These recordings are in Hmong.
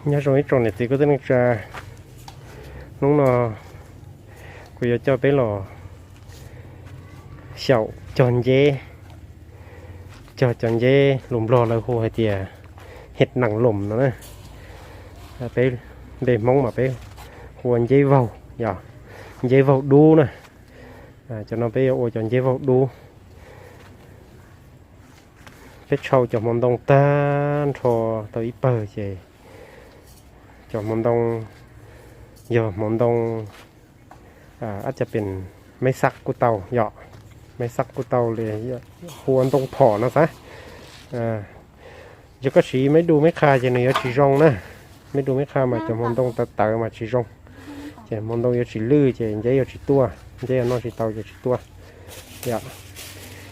Nyob zoo ib tsoom niam txiv kwv tij neej tsa, hnub no kuv yuav coj peb los xyaum cog nceb, cog cov nceb lus Nplog lawv hu hais tias hes nees loos no na. Peb npe Hmoob mas peb hu ua nceb vaug, yog nceb vaug dub na. Cov no peb yuav ua cov nceb vaug dub. Peb tshau cov hmo ntoo tag nrho tau ib pawg ces cov hmo ntoo yog hmo ntoo ab ca pes meb xab kuj tau, yog meb xab kuj tau li, hu ua ntoo phom no xav. Yog koj siv meb du meb qha ces nws yuav tsis zoo na. Meb du meb qha mas cov hmo ntoo tawv tawv mas tsis zoo, ces hmo ntoo yuav tsis lwj ces nceb yuav tsis tuaj, nceb yuav noj tsis tau ces tsis tuaj.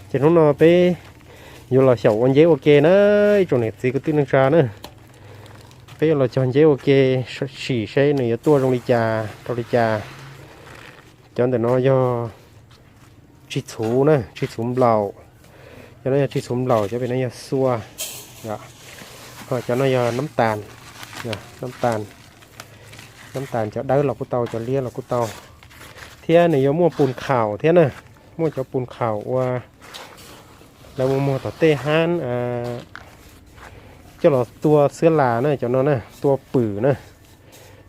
Ces hnub no peb yuav los xyaum ua nceb ua ke na, ib tsoom niam txiv kwv tij neej tsa na. Peb yuav los cog nceb ua ke, sim seb nws yuav tuaj zoo li cas rau li cas. Cov ntawm no yog tsig txhuv na, tsig txhuv nplaum. Cov no yog tsig txhuv nplaum, cov pem no yog xua. Ho cov no yog nab tas, nab tas, nab tas cov dawb los kuj tau, cov liab los kuj tau. Thiab nws yuav muaj pus khaum thiab na, muaj cov pus khaum uas lawv mus muag tom tej hab coj los tua xwb las na, cov no na, tua pwm na.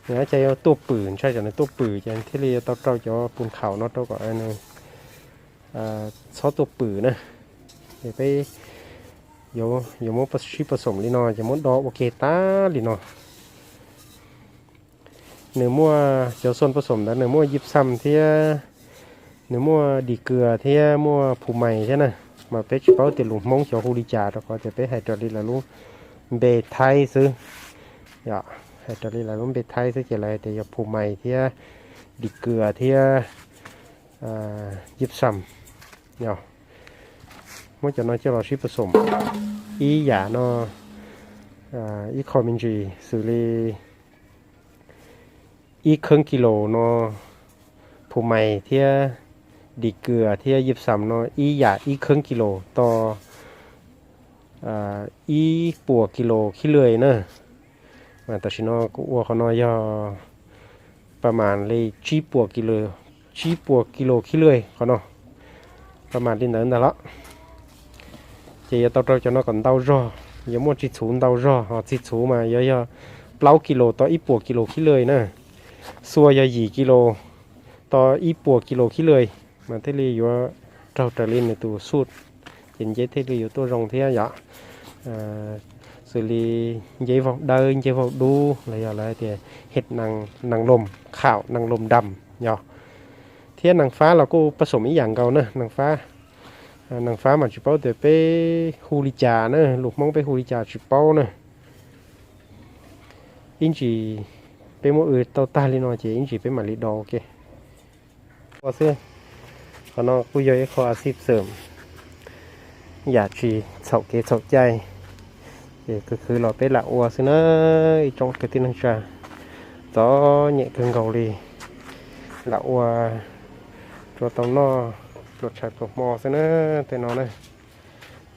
Nws cas yuav tuaj pwm, ntshai tsam nws tuaj pwm ces thiaj li yuav tau rau cov pus khaum no rau kom nws txhob tuaj pwm na. Ces peb yuav muab sib pab xoom li no ces muab do ua ke tag li no. Nws muaj cov xua pab xoom ntawd nws muaj yip xam thiab, nws muaj dis kws thiab muaj phu mais thiab na. Mas peb tsis paub tias lus Hmoob xyov hu li cas rau qhov tias peb hais raws li lawv lub npe Thaib xwb. Hais raws li lawv lub npe Thaib xwb ces lawv hais tias yog phu mais thiab dis kws thiab yip xam. Muab cov no coj los sib pab xoom ib yam no, ib qho me ntsis xws li ib kheeb kis lus no, phu mais thiab dis kws thiab yip xam no ib yam ib kheeb kis lus to ib puas kis lus khib lwj na. Tam sim no kuv ua qhov no yog pab mas li tsib puas kis lus, tsib puas kis lus khib lwj qhov no, pab mas li ntawd ntag los. Ces yuav tau rau cov no kom ntau zog, yuav muaj tsig txhuv ntau zog, ho tsig txhuv mas yuav yog plaub kis lus to ib puas kis lus khib lwj na. Xua yog yim kis lus to ib puas kis lus khib lwj, mas thiaj li yuav raug raws li nws tus xuj, ces nceb thiaj li yuav tuaj zoo thiab yom. Xws li nceb vaug dawb, nceb vaug dub los yog lawv hais tias hes nees loos khaum, nees loos dam yog. Thiab nees fab los kuj pab xoom ib yam nkaus na, nees fab. Nees fab mas tsis paub tias peb hu li cas na, lus Hmoob peb hu li cas tsis paub na. Ib ntsis peb muab w tau tag li no ces ib ntsis peb mam li do ua ke. Ua xwb, qhov no kuj yog ib qho a xij xwm yam tsis txhaum kev txhaum cai, ces khwv khwv los peb lam ua xwb na, ib tsoom kwv tij neej tsa. Txom nyem kawg nkaus li, lam ua rua tau noj pluas tshais pluas hmo xwb na. Tej no na,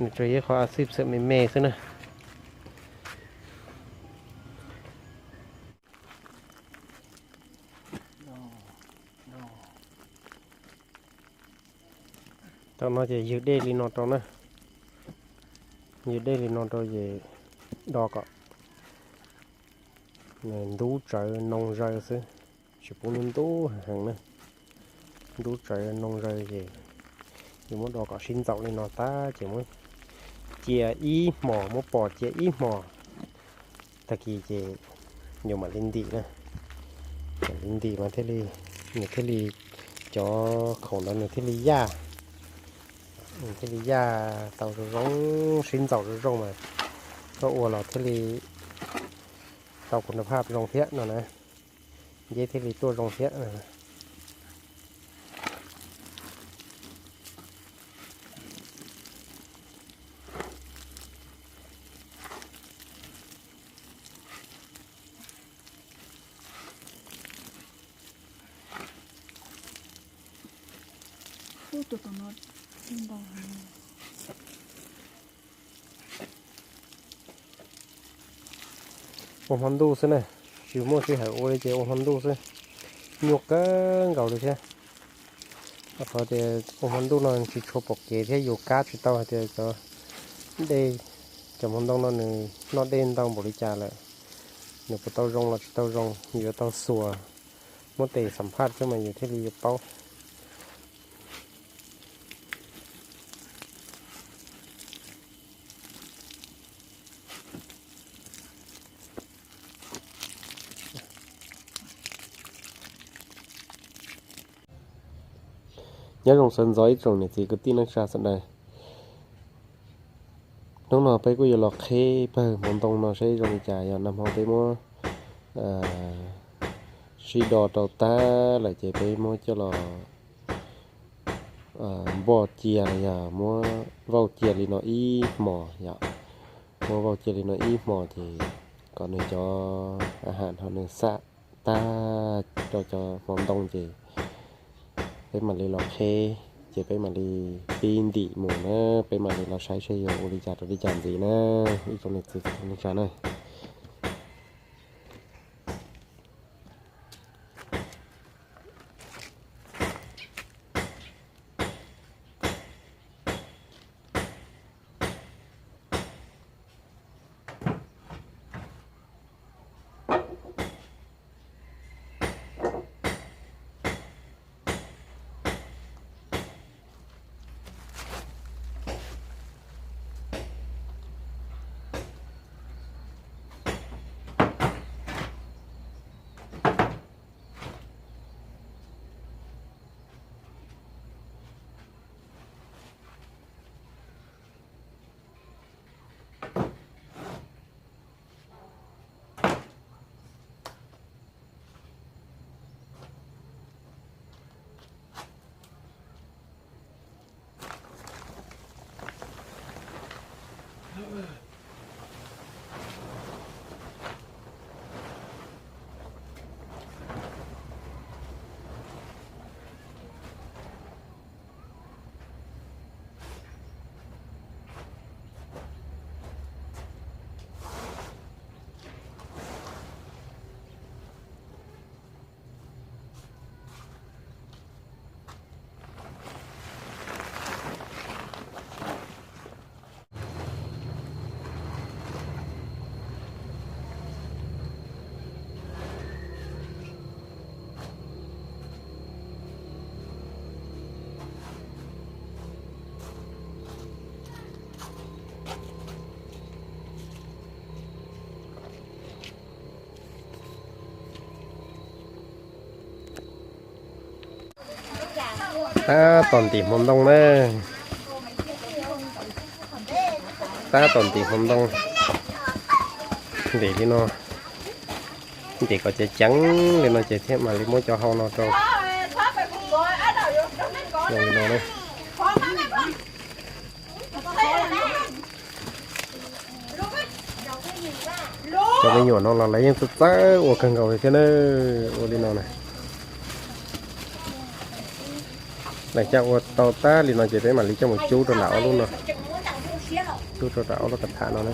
nws tsuas yog ib qho a xij xwm me me xwb na. Tau no ces ywg dej li no rau na, ywg dej li no rau ces do kom nws ntub tsawv noo zaws xwb, tsis pub nws ntub heev na. Ntub tsawv noo zaws ces yuav muab do kom sib ntxaum li no tag ces muab cia ib hmos, muab pos cia ib hmos, tag kis ces yuav mam li ntim na. Mam li ntim mas thiaj li, nws thiaj li, cov khoom ntawd nws thiaj li yaj, nws thiaj li yaj tau zoo zoo, sib ntxaum zoo zoo mas koj ua los thiaj li tau kuv nab phaj zoo thiab no na, nceb thiaj li tuaj zoo thiab. Ua hmo ntuj xwb na, tsis muaj sij hawm ua li ces ua hmo ntuj xwb. Nyuaj kawg nkaus li thiab. Qhov tias ua hmo ntuj no tsis tshua pom kev thiab yus kab tsis tau hais tias cov dej, cov hmoov ntoo no nws noj dej ntau npaum li cas lawm, nws puas tau zoo los tsis tau zoo, yuav tau xuas muab tes xam phaj xwb mas yus thiaj li yuav paub. Nyob zoo sawv ntxov ib tsoom niam txiv kwv tij neej tsa sawv daws. Hnub no peb kuj yuav los qheb pawg hmoov ntoo no saib zoo li cas, yog nag hmo peb muab sib do rau tag lawm ces peb muab coj los npoj cia los yog muab vauj cia li no ib hmos yom. Muab vauj cia li no ib hmos ces kom nws cov a has no nws xam tag rau cov hmoov ntoo ces peb mam li los qheb, ces peb mam li pib ntim mus na, peb mam li los saib seb yog ua li cas rau li cas ntxiv na, ib tsoom niam txiv neej tsa na. Tab tom ntim hmoov ntoo na. Tab tom ntim hmoov ntoo. Ntim li no, ntim kom ceev ceev li no ces thiaj mam li muab cov hau no rau. Li no na. Cov me nyuam no los lawv yeej txawj txawj ua kawg nkaus li thiab na. Ua li no na. Lawv coj ua tau tag li no ces peb mam li coj mus cub rau nram ob lub no. Cub rau nram ob lub kav tham no na.